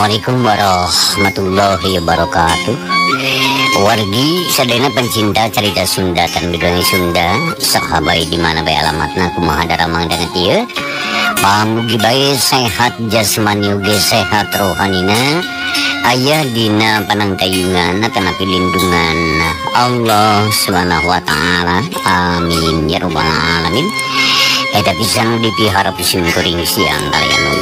Assalamualaikum warahmatullahi wabarakatuh. Wargi sadayana pencinta cerita Sunda tan bidang Sunda, sahabai di mana bae alamatna kumaha daramang danget ieu. Pamugi bae sehat jasmani uge sehat rohanina, aya dina panangtayungan atanapi lindungan Allah Subhanahu wa taala. Amin ya rabbal alamin. Eta pisan dipiharap sim kuring siang kalian.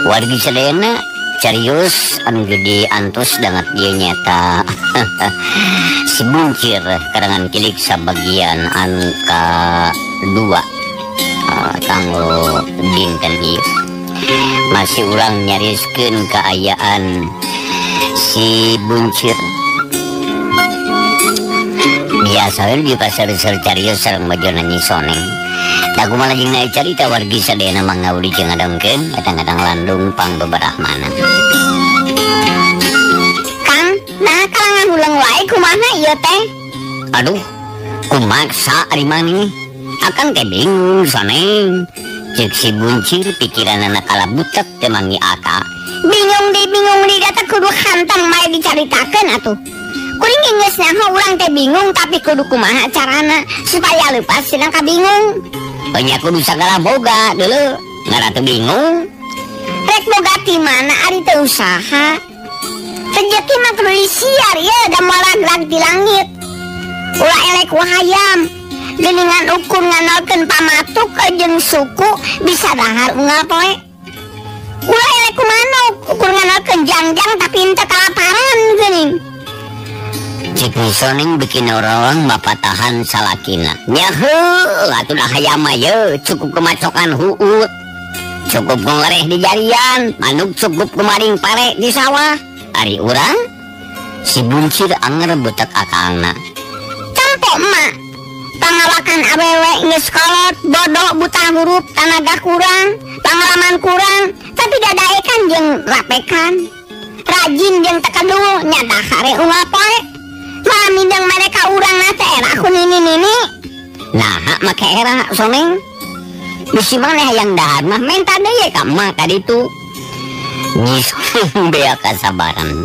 Wargi sadayana carios anu jadi antos dangat dia nyata si buncir karangan kilik sabagian anu ka-2 kanggo dinten ieu masih urang nyariskeun kaayaan si buncir. Biasa we di pasar carios sareng bajona Nyi Soneng. Da kumaha jeung naik carita wargi sadayana mangga uli jeung ngadongkeun kadang-kadang landung pang beberahmana. Kang, nah kalangan ulang wae kumaha ieu teh? Aduh, kumaksa ari maneh. Akang teh bingung Soneng. Ceuk si buncir pikiranana kalabutek teu mangi akal. Bingung di data kudu hantam mae dicaritakeun atuh. Kuring geus nyaho urang teh bingung tapi kudu kumaha carana supaya leupas tina kabingung. Nya kudu sagala boga deuleu, ngara teu bingung. Rek boga ti mana ari teu usaha. Rejeki mah kudu disiar ye da moal rag di langit. Ulah elek ku hayam. Geuningan ukur nganalkeun pamatuk jeung suku bisa dahar unggal poe. Ulah elek ku manuk ukur nganalkeun jangjang tapi henteu kalaparan geuning. Cik Nyi Soneng bikin orang mapatahan salakina. Nyaheuh atuh dah hayam mah ye cukup kemacokan huut. Cukup ngelereh di jarian, manuk cukup kemaring pare di sawah. Ari urang si buncir anger butek akangna. Tempo emak. Pangawakan awewe geus kolot, bodoh, buta huruf, tanaga kurang, pengalaman kurang, tapi dadaekan jeung rapekan. Rajin jeung tekedul nya dahare unggal poe. Malah mindeng mereka urang na teh era ku nini-nini. Nah, make era Soneng. Bisi maneh hayang dahar mah menta deui ka emak kaditu. Nyi Soneng bea kasabaran.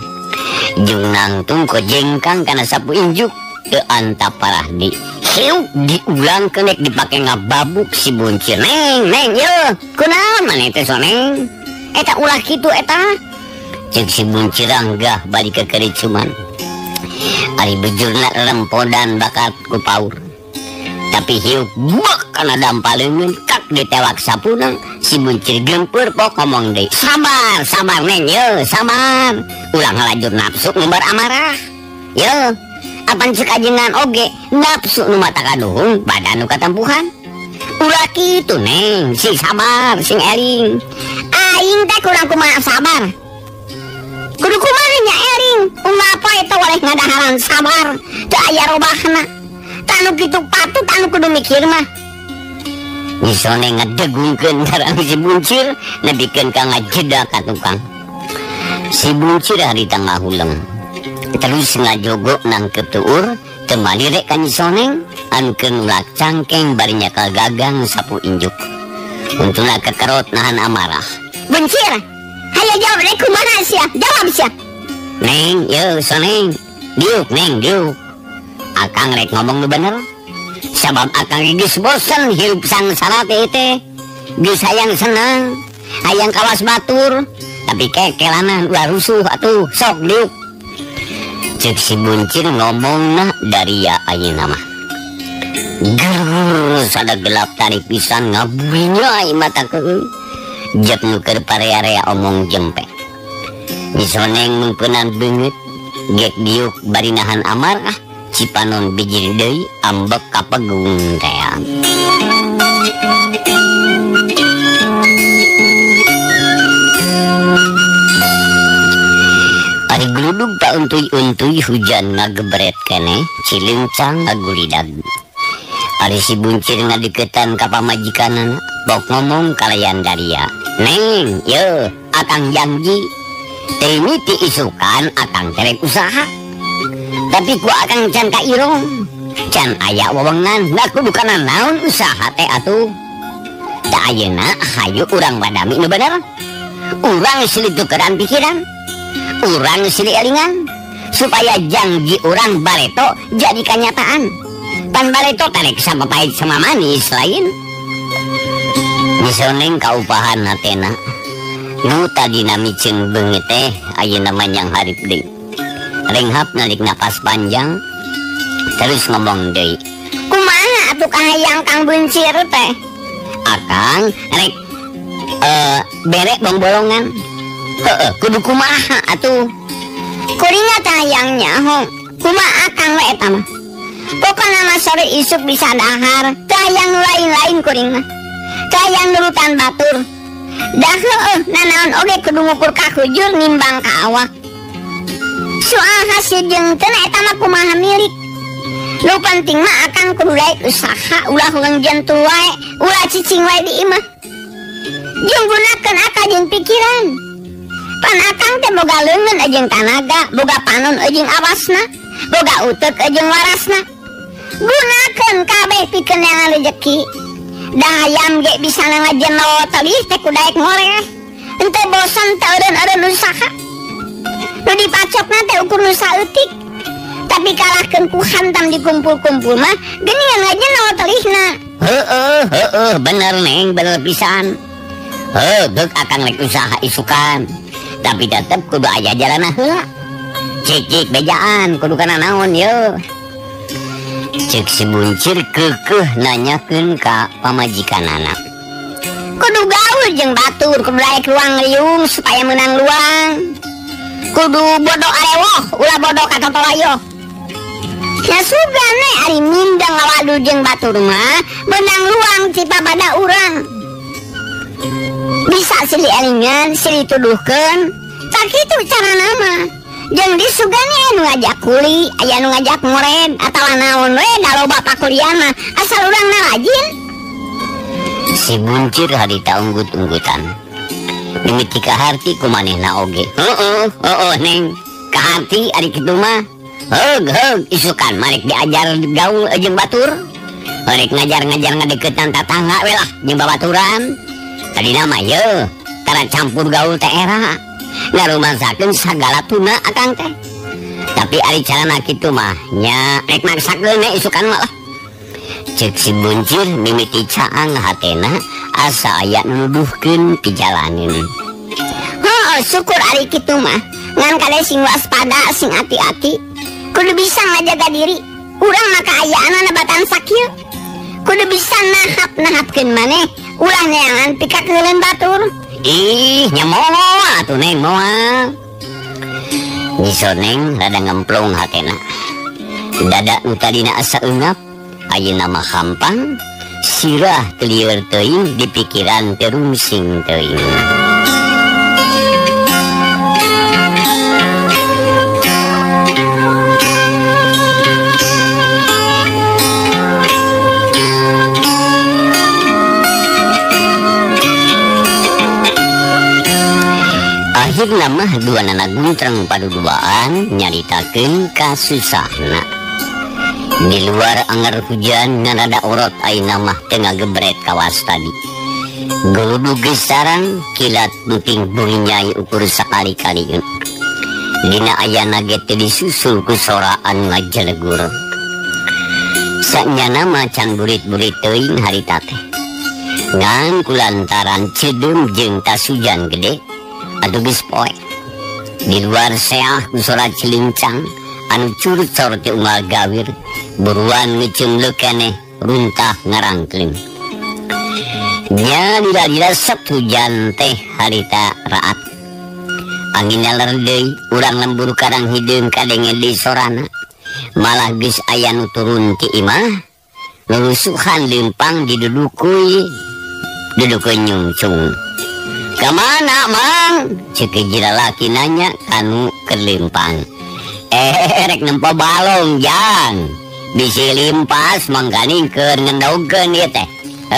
Jeung nangtung kojengkang kana sapu injuk teu antap parah di. Hiuk diulang kenek dipake ngababuk si buncir. Neng, neng, ye, kunaon maneh teh Soneng? Eta ulah kitu eta. Ceuk si buncir anggah bari kekericuman. Ari bejurna rempodan bakat ku paur. Tapi hiuk buak kana dampal leungeun kak ditewak sapunang si buncir gempeur pok ngomong deui. Sabar, sabar neng ye, sabar. Ulah ngalajur nafsu ngumbar amarah. Ye, apan ceuk ajengan oge nafsu nu mata kaduhung badan nu katampuhan. Ulah kitu neng, sing sabar, sing eling. Aing teh kurang kumaha sabar. Kudu kumaha nya eling, unggal poe teh waleh ngadaharan sabar, teu aya robahna. Tanu kitu patut anu kudu mikir mah. Nyi Soneng ngedegungkeun darang si buncir nepikeun ka ngajeda ka tukang. Si buncir harita ngahuleng. Terus ngajogo nangkep tuur, teu malirek ka Nyi Soneng, anu keur nulak cangkeng bari nyakal gagang sapu injuk. Untungna kekerot nahan amarah. Buncir, hayo jawab rek kumaha sia? Jawab sia. Neng, ye Soneng, diuk neng, diuk. Akang rek ngomong nu bener. Sabab akang geus bosen hirup sangsara teh teh. Geus hayang senang, hayang kawas batur, tapi kekelanan ulah rusuh atuh, sok diuk. Ceuk si buncir ngomongna dari ya ayeuna mah. Gerr, sada gelap tarik pisan ngabuinya mata keueung. Jep nu keur parea-rea omong jempe. Nyi Soneng mungkeunan beungeut, gek diuk bari nahan amarah, cipanon bijir deui ambek ka pegung tea. Ari gludug pauntuy-untuy hujan ngagebret keneh, cileungcang ngagulidag. Ari si buncir ngadeukeutan ka pamajikanana, bok ngomong kalayan daria. Neng, ye, akang janji teh miti isukan akang terek usaha. Tapi ku akang can ka irong, can aya wewengan, da kudu kana naon usaha teh atuh. Da ayeuna hayu urang badami nu bener. Urang silih tukeran pikiran, urang silih elingan supaya janji urang bareto jadi kenyataan. Pan bareto tarik sama pahit sama manis lain. Misoneng kaupahan hatena. Nu tadina miceun beungit teh ayeuna manyang harip deui. Renghap narik napas panjang terus ngomong deui. Kumaha atuh kahayang Kang Buncir teh? Akang rek bere bongbolongan. Heeh, kudu kumaha atuh? Kuring teh hayang nyaho. Kumaha Akang we eta mah? Pokona mah sore isuk bisa dahar, teu hayang nu lain-lain kuring mah. Teu hayang nurutan batur. Dah heueuh nanaon oge kudu ngukur ka kujur nimbang ka awak. Soal hasil jeung teu eta mah kumaha milik. Nu penting mah akang kudu daek usaha, ulah hoyong jentu wae, ulah cicing wae di imah. Jeung gunakeun akal jeung pikiran. Pan akang teh boga leungeun jeung tanaga, boga panon jeung awasna, boga uteuk jeung warasna. Gunakeun kabeh pikeun neangan rejeki. Dah hayam ge bisa ngajeno telih teh kudu daek ngoreh. Henteu bosan teu eureun-eureun usaha. Nu dipacokna teh ukur nu saeutik. Tapi kalahkeun ku hantam dikumpul-kumpul mah geuningan ngajeno telihna. Heeh, heeh, bener Neng, bener pisan. Heuh, geuk akang rek usaha isukan. Tapi tetep kudu aya jalana heula. Cik-cik bejaan kudu kana naon yeuh. Cek si Buncir kekeh nanyakeun ka pamajikanana. Kudu gaul jeung batur, kudu daek ruang riung supaya menang luang. Kudu bodoh arewoh, ulah bodoh ka totolayoh. Nya sugan we ari mindeng ngawadul jeung batur mah menang luang ti papada urang. Bisa silih elingan, silih tuduhkeun. Tak kitu carana mah. Jeung disugani aya nu ngajak kuli, aya nu ngajak ngored atawa naon we da loba pakulian mah asal urangna rajin. Si Buncir harita unggut-unggutan. Mimiti kaharti ku manehna oge. Heeh, heeh Neng, kaharti ari kitu mah. Heug heug isukan marek diajar gaul jeung batur. Marek ngajar-ngajar ngadeukeutan tatangga we lah jeung babaturan. Tadina mah yeuh, tara campur gaul teh era. Ngarumasakeun sagala tuna akang teh. Tapi ari carana kitu mah nya rek maksakeun we isukan mah lah. Ceuk si Buncir mimiti caang hatena asa aya nu nuduhkeun pijalanin. Heuh, syukur ari kitu mah. Ngan kade sing waspada, sing ati-ati. Kudu bisa ngajaga diri. Urang mah kaayaanna batan sakieu. Kudu bisa nahap-nahapkeun maneh, ulah neangan pikakeuleun batur. Ih, nya moal atuh Neng, moal. Nyiso Neng rada ngemplung hatena. Dada nu tadina asa eungap, ayeuna mah hampang, sirah teu lieur teuing di pikiran teu rungsing teuing. Akhirna mah dua nana guntreng paduduaan nyaritakeun kasusahna. Di luar anggar hujan ngan rada orot ayeuna mah teu ngagebret kawas tadi. Geludug geus sarang kilat buting burinyai ukur sakali-kalieun. Dina ayana ge teu disusul ku soraan ngajelegur. Sanyana mah can burit-burit teuing harita teh. Ngan kulantaran cedeum jeung tasujan gede atuh geus poe. Di luar seah ku sora cilincang anu curcor ti unggal gawir buruan ngeceumleuk keneh runtah ngarangkeun. Nya lila-lila sep hujan teh harita raat. Angin nyaler deui urang lembur karang hideung kadenge deui sorana. Malah geus aya nu turun ti imah nurusuhan leumpang didudukui dudukeun nyungcung. Kamana Mang? Ceuk hiji lalaki nanya kanu keur leumpang. Rek nempo balong jang. Bisi limpas mangkaning keur ngendogkeun ieu teh.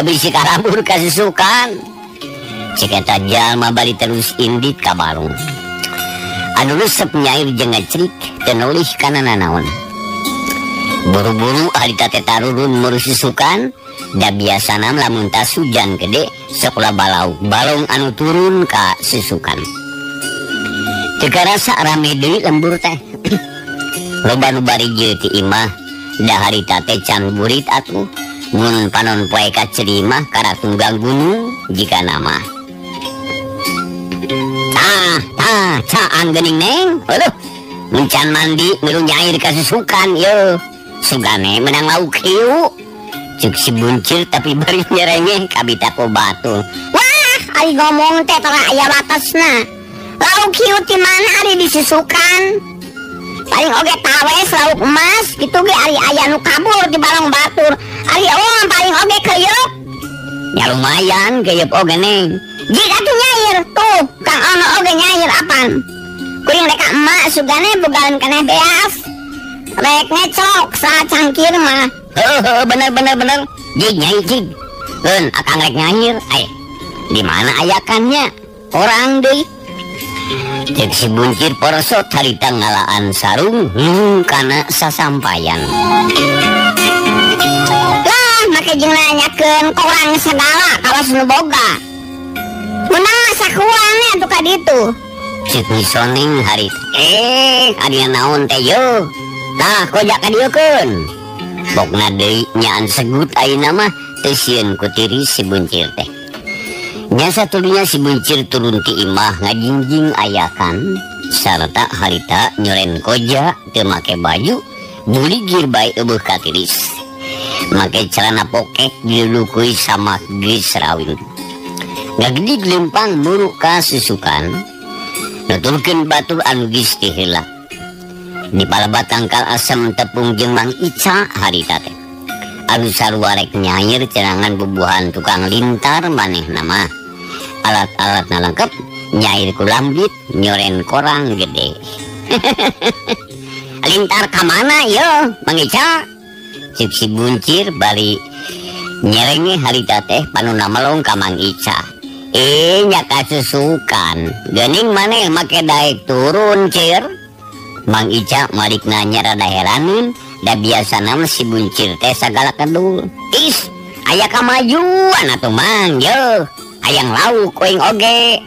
Bisi karabur kasusukan. Ceuk eta jalma bari terus indit ka balong. Anu resep nyair jeung ngacrik teu nolih kana nanaon. Buru-buru harita teh tarurun muru susukan da biasana lamun tas hujan gede sok balauk balong anu turun ka susukan. Teu karasa rame deui lembur teh. Loba nu bari jeu ti imah da harita teh can burit atuh mun panon poe ka ceuri mah karak tunggang gunung jika nama. Tah tah caan geuning neng. Aduh, mun can mandi milu nyair ka susukan yeuh. Sugane menang lauk hiu. Cuk si buncir tapi bari nyerengeh kabita ku batur. Wah, ari ngomong teh tara aya batasna. Lauk hiu ti mana ari disusukan? Paling oge tawes lauk emas kitu ge ari aya nu kabur di balong batur. Ari urang paling oge keyeup. Ya lumayan keyeup oge neng. Jika tuh nyair tuh Kang Ono oge nyair apan. Kuring rek ka emak sugane bogaan keneh beas. Rek ngecok sa cangkir mah. Heuh, bener bener bener. Jig nyai jig. Keun akang rek nyair. Ay, di mana ayakannya? Orang deui. Cek si buncir porosot harita ngalaan sarung kana sasampayan. Lah, make jeung nanyakeun korang segala kawas nu boga. Menang sakuan atuh ka ditu. Cek misoneng harita. Ari naon teh yeuh? Tah koja ka dieu keun. Bokna deui nyaan segut ayeuna mah teu sieun ku tiris si buncir teh. Nya satulunya si buncir turun ti imah ngajingjing ayakan sarta harita nyoren koja teu make baju buligir bae eueuh ka tiris. Make celana pokek dilukui sama geus rawing. Ngagedig lempang muru ka susukan nuturkeun batur anu geus ti heula. Di palabat tangkal asem tepung jeung Mang Ica harita teh. Anu sarua rek nyair cerangan bubuhan tukang lintar manehna mah. Alat-alatna lengkap, nyair ku lambit, nyoren korang gede. Lintar ka mana yeuh Mang Ica? Cik si buncir bari nyerenge harita teh panuna melong ka Mang Ica. Nya kasusukan. Geuning maneh make daek turun cir. Mang Ica marik nanya rada heranin, da biasana mah si buncir teh sagala kedul. Is, aya kamajuan atuh Mang, yeuh. Hayang lauk kuing oge.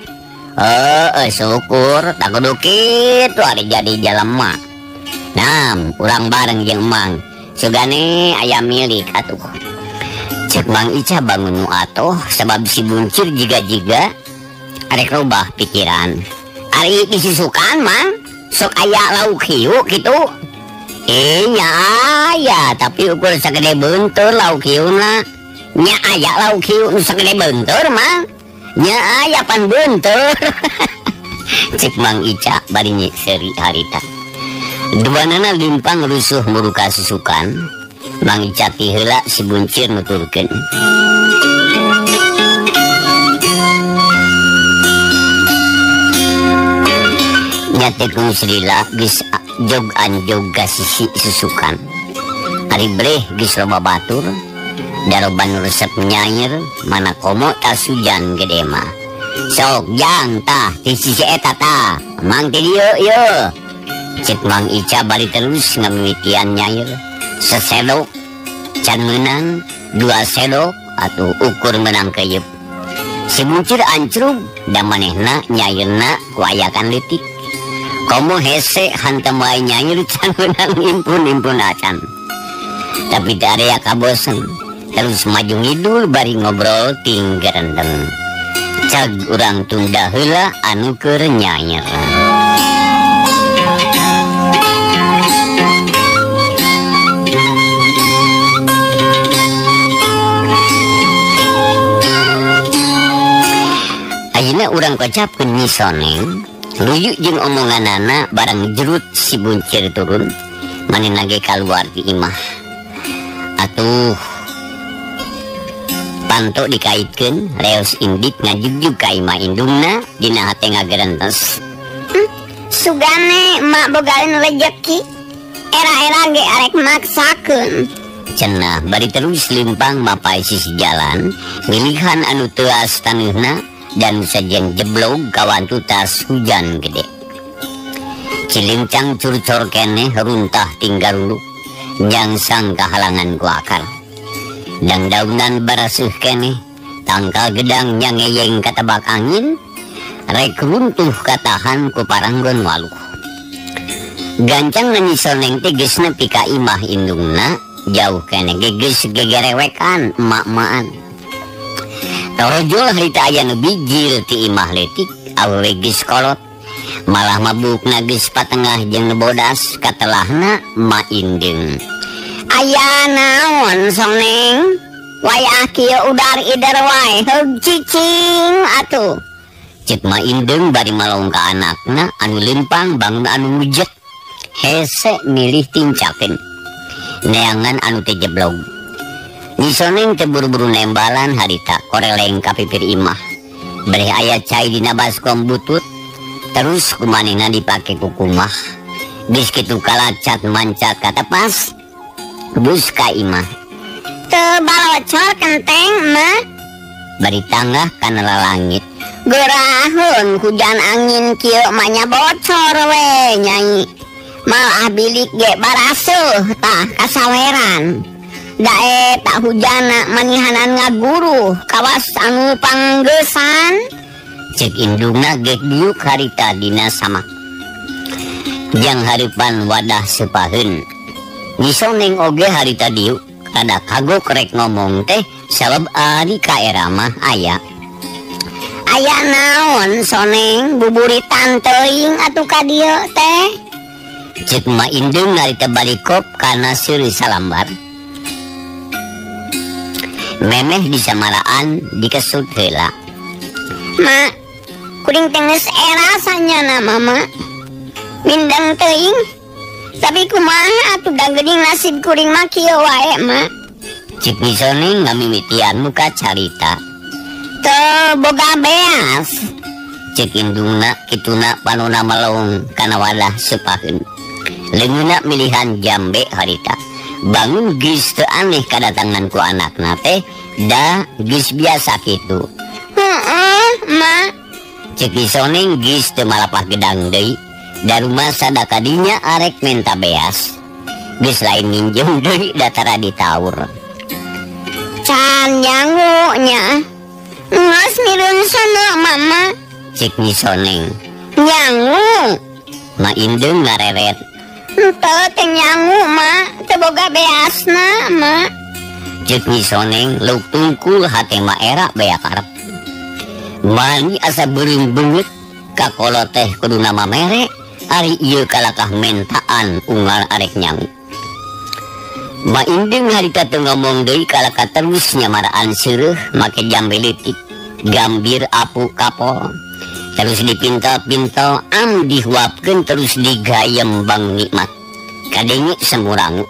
Heueuh, syukur tak kudu kitu ari jadi jelema. Nah, urang bareng jeung Mang. Sugane aya milik atuh. Cek Mang Ica bangun nu atoh sebab si buncir jiga-jiga arek robah pikiran. Ari disusukan Mang, sok aya lauk hiu kitu. Nya aya tapi ukur sagede beunteur lauk hiuna. Nya aya lauk hiu nu sagede beunteur Mang. Nya aya pan beunteur. Cek Mang Ica bari seuri harita. Duanana limpang rusuh muruka susukan. Mang Ica ti heula si buncir nuturkeun. Nya teh kung Srila geus jog anjog ka sisi susukan. Ari breh geus loba batur, daroban nu resep nyair mana komo tas hujan gede mah. Sok jang tah ti sisi eta tah, Mang ti dieu yeuh. Cek Mang Ica bari terus ngamimitian nyair. Sesedok can meunang, dua sedok atuh ukur meunang keyeup. Si buncir ancrub da manehna nyairna ku ayakan leutik. Komo hese hantem wae nyair can meunang impun-impun acan. Tapi teu area kabosen, terus maju ngidul bari ngobrol ting gerendeng. Cag urang tunda heula anu keur nyair. Ayeuna urang kocapkeun Nyi Soneng, luyu jeung omonganana barang jerut si buncir turun, manehna ge kaluar ti imah. Atuh panto dikaitkeun, reos indit ngajugjug ka imah indungna dina hate ngagerentes. Sugane mak bogaeun rejeki, era-era ge arek maksakeun. Cenah bari terus limpang mapai sisi jalan, milihan anu teuas taneuhna dan sajen jeblog kawantu tas hujan gede. Cilincang curcor keneh runtah tinggal lu. Nyangsang kahalangan ku akar. Dangdaunan baraseuh keneh, tangkal gedang nyangeyeng katebak angin, rek runtuh katahan ku paranggon waluh. Gancang Nyi Soneng teh geus nepi ka imah indungna, jauh keneh ge geus gegerewekan emak-emaan. Torojol harita aya nu bijil ti imah leutik, awewe geus kolot. Malah mabukna geus patengah jeung nu bodas katelahna Ma Indeng. Aya naon Soneng? Wayah kieu udar ider wae heug cicing atuh. Cek Ma Indeng bari malong ka anakna anu lempang bangun anu ngujet. Hese milih tincakeun. Neangan anu teu jeblog. Nyi Soneng teu buru-buru nembalan harita koreleng ka pipir imah. Bereh aya cai dina baskom butut. Terus kumanehna dipake ku kumah. Geus kitu kalacat mancat katepas. Geus ka imah. Teu balocor kenteng mah. Bari tanggah kana lalangit. Geraheun hujan angin kieu mah nya bocor we nyai. Malah bilik ge baraseuh tah kasaweran. Da eta hujana manihanan ngaguruh kawas anu panggeusan. Cek indungna gek diuk harita dina samak. Jang hareupan wadah sepaheun. Nyi Soneng oge harita diuk kada kagok rek ngomong teh sabab ari ka era mah aya. Aya naon Soneng buburitan teuing atuh ka dieu teh. Cek Ma Indeng harita balikop kana seuri salambar. Memeh disamaraan dikesut heula. Ma, kuring teh geus era sanyana mama. Mindeng teuing. Tapi kumaha atuh da geuning nasib kuring mah kieu wae, Ma. Cek Nyi Soneng ngamimitian muka carita. Teu boga beas. Cek indungna kituna panona melong kana wadah sepaheun. Leungeunna milihan jambe harita. Bangun geus teu aneh kadatangan ku anakna teh da geus biasa kitu. Heeh, Ma. Cek Nyi Soneng geus teu malapah gedang deui. Da rumasa da kadinya arek menta beas. Geus lain nginjem deui datara ditaur. Can nyangu nya. Geus mireun sana mama. Cek Nyi Soneng. Nyangu. Ma Indeng ngareret. Henteu teh nyangu, Ma. Teu boga beasna, Ma. Cek Nyi Soneng leuk tungkul hate ma era bea karep. Mani asa beureum beungeut kakolo teh kuduna mamere ari ieu kalakah mentaan unggal arek nyangu. Ma Indeng harita teu ngomong deui kalakah terus nyamaraan seureuh make jambe leutik gambir apu kapol. Terus dipintal-pintal am dihuapkeun terus digayem bang nikmat. Kadenge semurangu.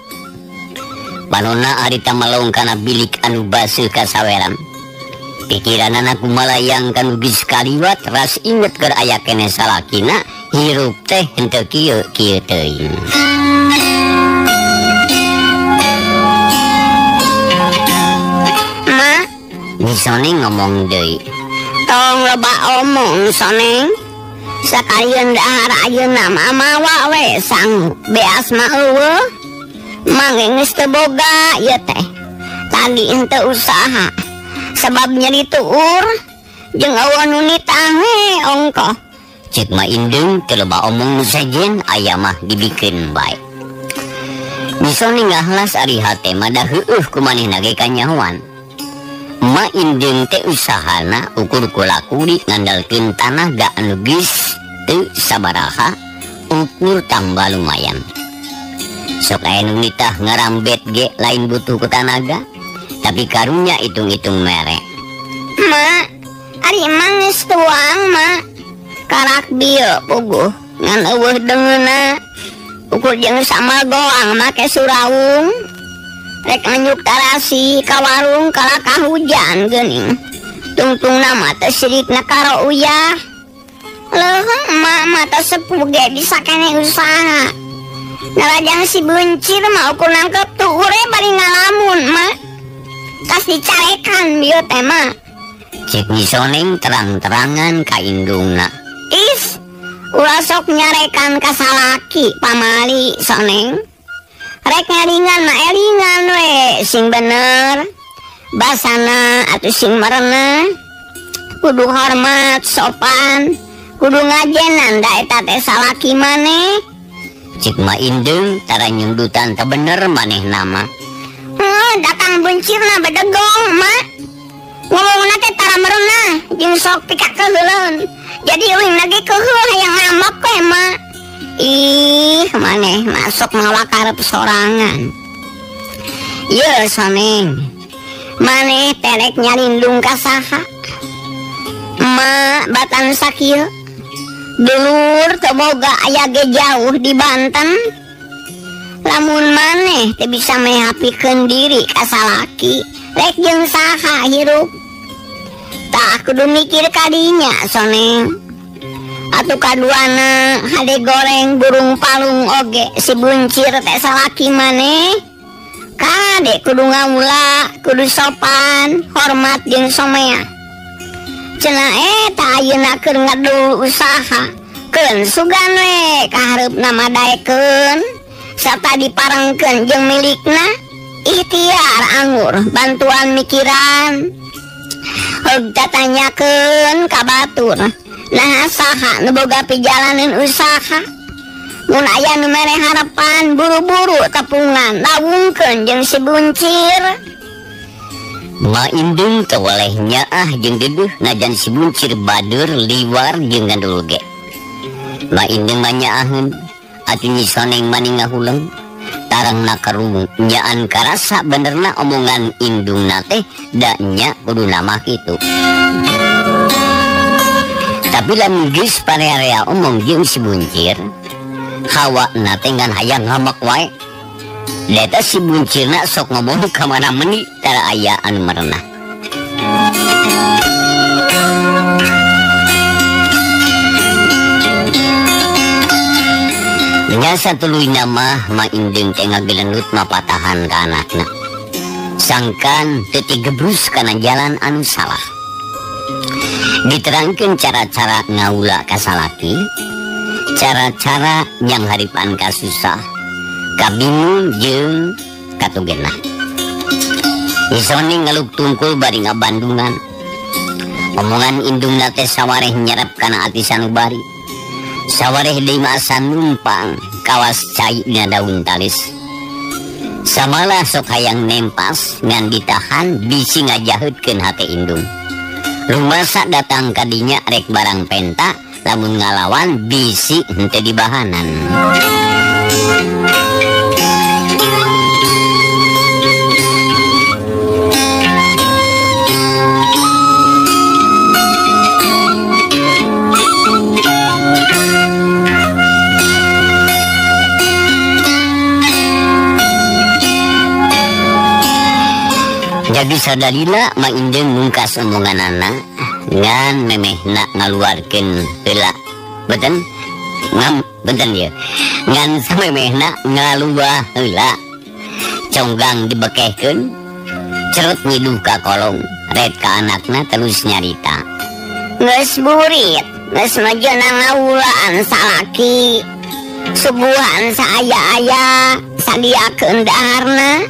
Panona harita melong kana bilik anu baseuh kasaweran. Pikiranana kumalayang kanu geus kaliwat ras inget keur aya keneh salakina hirup teh henteu kieu kieu teuing. Ma, Nyi Soneng ngomong deui. Tong loba omong Soneng. Sakalieun dahar ayeuna mah mawa we sangu beas mah eueuh. Mange geus teu boga ieu teh. Tadi henteu usaha. Sebab nyeri tuur jeung eueuh nu nitah we ongkoh. Cek Ma Indeng teu loba omong nu sejen aya mah dibikeun bae. Nyi Soneng ngahlas ari hate mah da heueuh ku manehna ge kanyahoan. Ma Indeng teh usahana ukur kulakuri ngandalkeun tanah ga anu geus teu sabaraha ukur tambah lumayan. Sok aya nu nitah ngarambet ge lain butuh ku tanaga. Tapi karunya hitung-hitung mere. Ma, ari emang geus tuang, Ma. Karak bieu puguh ngan eueuh deungeunna. Ukur jeung sama goang make suraung. Rek nanyuk tarasi ka warung kalakah hujan geuning. Tungtungna mah teu sirikna karo uyah. Leuheung emak mah teu sepuh ge bisa keneh usaha. Nalajang si buncir mah ukur nangkep tuure bari ngalamun, Ma. Tas dicarekan bieu teh mah. Cek Nyi Soneng terang-terangan ka indungna. Is, ulah sok nyarekan ka salaki pamali Soneng. Rek ngelingan mah elingan we sing bener. Basana atuh sing merenah. Kudu hormat sopan, kudu ngajenan da eta teh salaki maneh. Cik Ma Indung tara nyundutan teu bener maneh nama. Heuh, datang buncirna bedegong mak. Ngomongna teh tara merenah jeung sok pikakeuheuleun. Jadi uing lagi keuheuh hayang ngamok we mak. Ih, maneh masuk mawa karep sorangan. Ye soneng. Maneh terek nyalindung ka saha? Emak batan sakieu. Dulur teu boga aya ge jauh di Banten. Lamun maneh teu bisa mehapikeun diri ka salaki, rek jeung saha hirup? Tah kudu mikir kadinya soneng. Atuh kaduana hade goreng burung palung oge si buncir teh salaki maneh. Kade kudu ngawula, kudu sopan, hormat jeung somea. Cenah eta ayeuna keur ngadul usaha, keun sugan we kahareupna madaekeun sarta diparengkeun jeung milikna. Ikhtiar anggur bantuan mikiran. Heug tatanyakeun ka batur. Nah saha nu boga pijalaneun usaha. Mun aya nu mere harapan buru-buru tepungan lawungkeun jeung si buncir. Ma Indung teu waleh nyaah jeung deudeuh najan si buncir badur liwar jeung gandul ge. Ma Indung mah nyaaheun atuh Nyi Soneng mani ngahuleng. Tarangna karungu nyaan karasa benerna omongan indungna teh da nya kuduna mah kitu. Tapi lamun geus parearea omong jeung si buncir, hawa na teh ngan hayang ngamek wae. Eta si buncirna sok ngomong ka mana meni tara aya anu merenah. Nya satuluyna mah Ma Indung teh ngagelendut mapatahan ka anakna. Sangkan teu tigebrus kana jalan anu salah. Diterangkeun cara-cara ngaula ka salaki, cara-cara yang haripan ka susah, kabingung jeung katugenah. Nyi Soneng ngaluk tungkul bari ngabandungan. Omongan indungna teh sawareh nyerep kana ati sanubari. Sawareh deui mah asa numpang kawas cai dina daun talis. Samalah sok hayang nempas ngan ditahan bisi ngajaheutkeun hate indung. Rumasa datang kadinya rek barang penta lamun ngalawan bisi henteu dibahanan. Jadi sadalila Ma Indung mungkas omonganana ngan memehna ngaluarkeun heula. Benten? Ngam benten ieu. Ngan samemehna ngaluah heula. Conggang dibekehkeun, cerut ngiduh ka kolong, ret ka anakna terus nyarita. Geus burit, geus majena ngawulaan salaki. Suguhan saaya-aya sadiakeun daharna.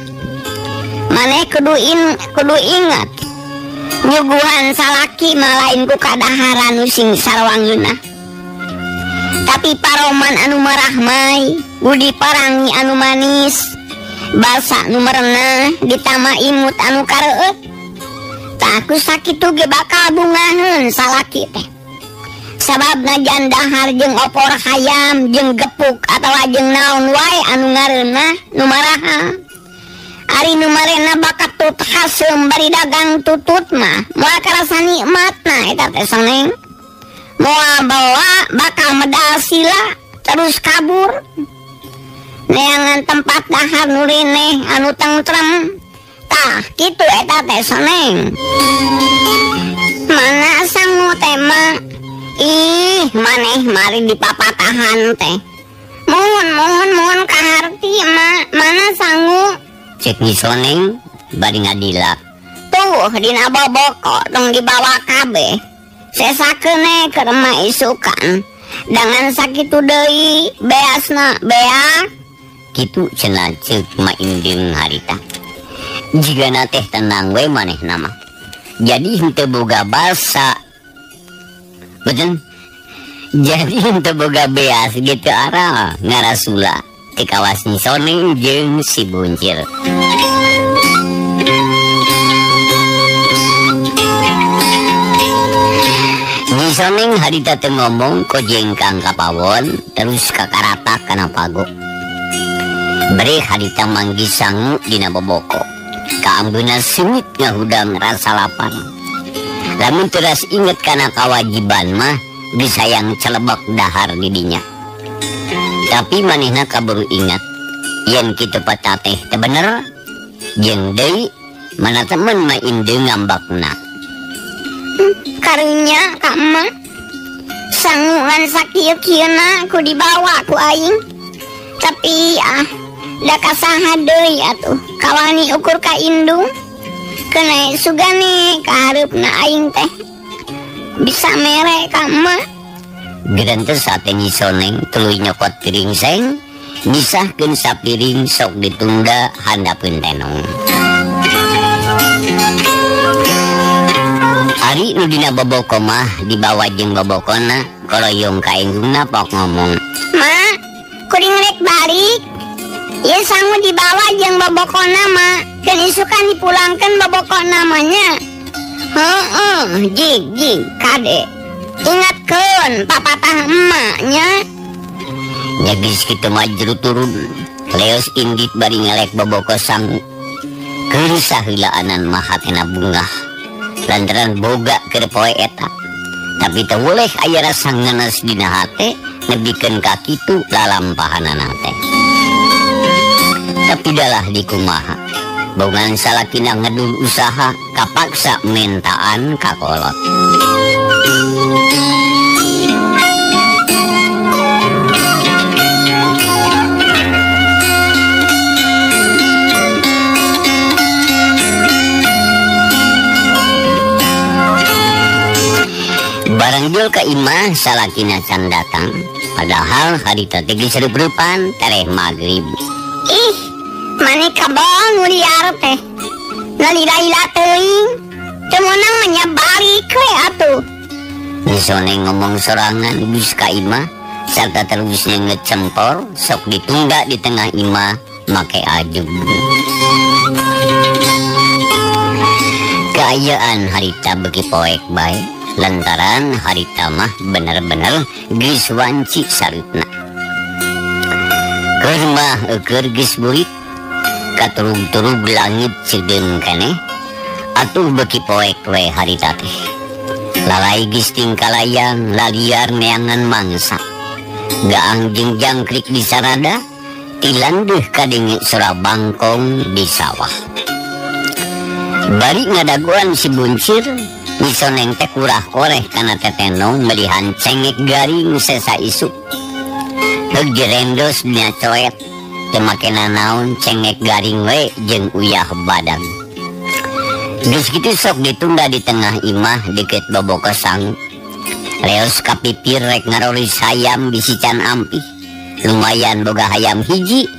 Maneh kudu ingat nyuguhan salaki mah lain ku kadaharan nu sing sarwangeunah, tapi paroman anu marahmai, budi parangi anu manis, basa nu merenah, ditama imut anu kareueut. Tah ku sakitu ge bakal bungaheun salaki teh. Sabab najan dahar jeung opor hayam jeung gepuk atawa jeung naon wae anu ngareunah nu maraha. Ari nu marena bakat tut haseum bari dagang tutut mah moal karasa nikmatna eta teh soneng. Moal bawa bakal medal sila terus kabur. Neangan tempat dahar nu rineh anu tentrem. Tah kitu eta teh soneng. Mana sangu teh mah? Ih, maneh mari dipapatahan teh. Mohon mohon mohon kaharti mah, mana sangu? Cek Nyi Soneng bari ngadilak. Tuh dina boboko tong dibawa kabeh. Sesakeun keur mah isukan. Dangan sakitu deui beasna beak. Kitu cenah ceuk Ma Indung harita. Jigana teh tenang we manehna mah. Jadi henteu boga basa. Betul? Jadi henteu boga beas gitu arah ngarasula ti kawas Nyi Soneng jeung si Buncir. Nyi Soneng harita teu ngomong kojengkang ka pawon terus kakaratak kana pago. Bere harita manggih sangu dina boboko. Kaambeuna sengit ngahudang rasa lapar. Lamun teras inget kana kawajiban mah geus hayang celebek dahar di dinya. Tapi manehna kaburu ingat yen kitu patateh teu bener jeung deui mana temen Ma Indung ngambakna. Karunya ka emak sanguan sakieu-kieuna ku dibawa ku aing. Tapi ah da kasaha deui atuh kawani ukur ka indung. Kena sugane ka hareupna aing teh bisa mere ka emak. Gerentes sate Nyi Soneng tuluy nyokot piring seng misahkeun sapiring sok ditunda handapeun tenong. Ari nu dina boboko mah dibawa jeung bobokona koloyong ka indungna pok ngomong. Ma, kuring rek balik. Ieu sangu dibawa jeung bobokona ma, keun isukan dipulangkeun bobokona mah nya. Heeh, jig jig kade. Ingatkeun papatah emak nya. Nya geus kitu mah jero turun. Leos indit bari ngelek boboko sangu. Keur saheulaanan mah hatena bungah. Lantaran boga keur poe eta. Tapi teu boleh aya rasa ngenes dina hate nebikeun ka kitu lalampahanana teh. Tapi dalah dikumaha. Bongan salakina ngedul usaha kapaksa mentaan ka kolot. Barang jual ka imah salakina can datang. Padahal harita teh geus reup-reupan tereh magrib. Ih, maneh kabon nu liar teh. Lalila-lila teuing. Teu meunang mah nya balik we atuh. Nyi Soneng ngomong sorangan geus ka imah sarta terus ngecempor sok ditungga di tengah imah make ajug. Kaayaan harita beuki poek bae. Lantaran harita mah bener-bener geus wanci sarutna. Keur mah eueur geus burit, katurug-turug langit sideung keneh, atuh beuki poek we harita teh. Lalai geus tingkalayang laliar neangan mangsa. Gaang jeung jangkrik di sarada, tilandeuh kadenge sora bangkong di sawah. Bari ngadagoan si Buncir, Nyi Soneng teh kurah koreh kana tetenong melihan cengek garing sesa isuk. Heug direndos dina coet, teu make nanaon cengek garing we jeung uyah badag. Geus kitu sok ditunda di tengah imah deket boboko sangu. Leos kapipir rek ngaroris hayam bisi can ampih. Lumayan boga hayam hiji,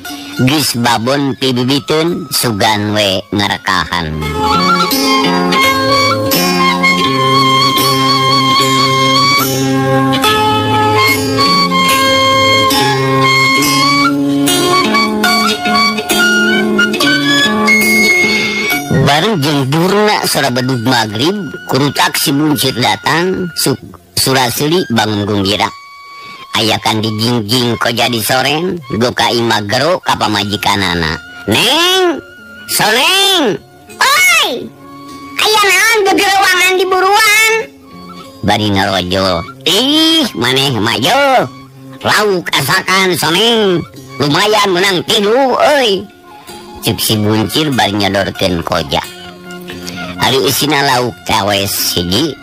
geus babon pibibiteun sugan we ngarekahan. Bareng jeung durna sora bedug magrib, kurutak si Buncir datang, Suraseli bangun gumbira. Ayakan dijingjing ko jadi soren, goka imah gero ka pamajikanana. Neng, Soneng, oi, aya naon gegeruangan di buruan? Bari ngarojol, ih maneh mah yo, lauk asakan Soneng, lumayan menang tilu euy. Cuk si Buncir bari nyodorkeun koja. Ari isina lauk tawes hiji,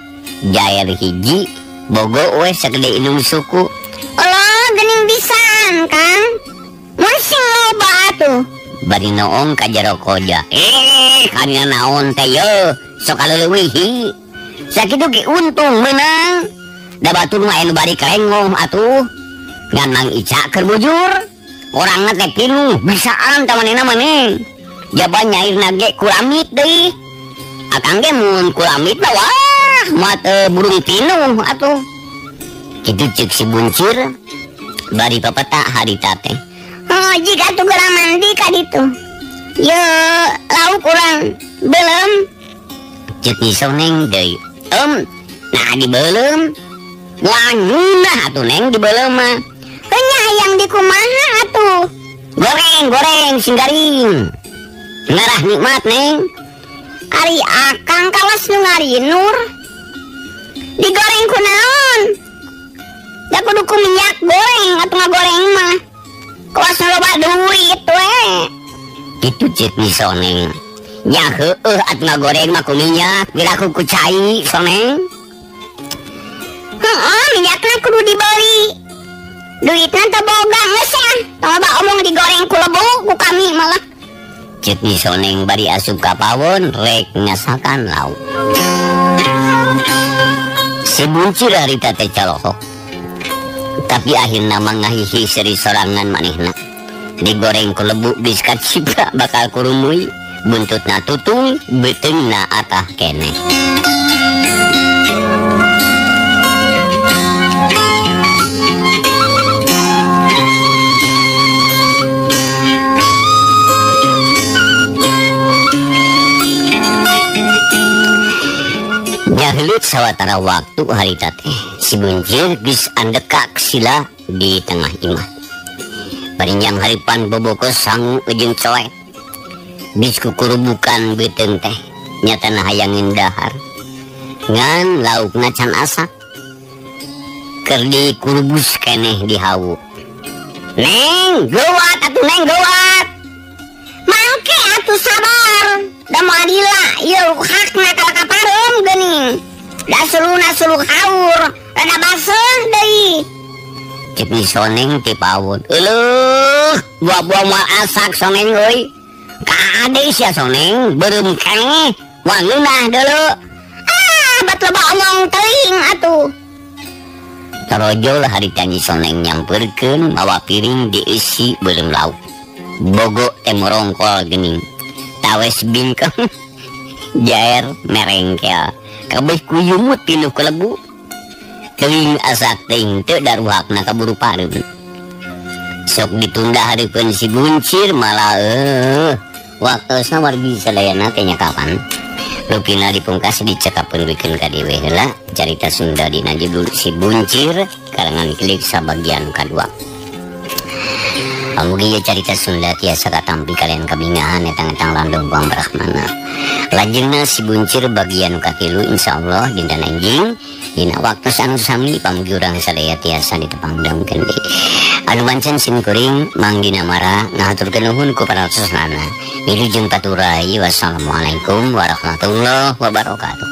jair hiji, bogo we sagede indung suku. Olo geuning pisan, Kang. Mun sing loba atuh. Bari noong ka jero koja. Kana naon teh ye, sok kaleuwihi. Sakitu ge untung meunang. Da batur mah anu bari kalengoh atuh. Ngan Mang Ica keur bujur. Orangna teh pinuh bisaan ta manehna mah Neng. Jaba nyairna ge kulamit deui. Akang ge mun kulamit mah wah mat burung pinuh atuh. Kitu ceuk si buncir bari papata harita teh. Oh, jika atuh geura mandi ka ditu. Ye, lauk urang beuleum. Ceuk Nyi Soneng deui. Nah dibeuleum. Wah ngeunah atuh Neng dibeuleum mah. Heunya hayang dikumaha atuh? Goreng sing garing. Ngarah nikmat Neng. Ari akang kawas nu ngarinur. Digoreng ku naon? Da kudu ku minyak goreng atuh ngagoreng mah. Kawas loba duit we. Kitu ceuk Nyi Soneng. Nya heueuh atuh ngagoreng mah ku minyak, piraku ku cai Soneng. Heeh, minyakna kudu dibeli. Duitna teu boga geus ah. Tong loba omong digoreng ku lebu ku kami malah. Ceuk Nyi Soneng bari asup ka pawon rek nyasakan lauk. Si buncir harita teh calohok. Tapi akhirna mah ngahihi seuri sorangan manehna. Digoreng ku lebu geus kacipra bakal kurumuy, buntutna tutung, beuteungna atah keneh. Nyahelut sawatara waktu harita teh si buncir geus andekak sila di tengah imah. Parinjang haripan boboko sangu jeung coet. Geus kukurubukan beuteung teh nyatana hayangin dahar. Ngan laukna can asak. Keur dikurubus keneh di hawu. Neng, geuwat atuh Neng geuwat. Mangke atuh sabar. Da moal lila ieu hakna kalah ka pareum geuning. Da suluna suluk haur, rada baseuh deui. Ceuk Nyi Soneng ti pawon. Euleuh, buah-buah moal asak Soneng euy. Kade sia Soneng, beureum keneh, moal ngeunah deuleu. Ah, bat loba omong teuing atuh. Tarojol harita Nyi Soneng nyamperkeun mawa piring dieusi beureum lauk. Bogo teh morongkol geuning. Tawes bingkem jaer merengkel. Kabeh kuyumut pinuh kelebu. Teuing asak teuing teu daruhakna kaburu pareum. Sok ditunda hareupeun si buncir malah waktosna wargi sadayana teh nya kapan. Rupina dipungkas dicekapeun wikeun ka dewe heula carita Sunda dina judul Si Buncir karangan Kilik sabagian kadua. Pamugi ieu carita Sunda tiasa katampi kalian kabingahan etang-etang landung buang brahmana. Lajengna Si Buncir bagian katilu insyaallah dinten enjing dina waktu anu sami pamugi urang sadaya tiasa ditepangdamkeun deui. Anu mancen sim kuring Mang Dina Mara ngahaturkeun nuhun ku parantos-nana. Wilujeng paturai, wassalamualaikum warahmatullahi wabarakatuh.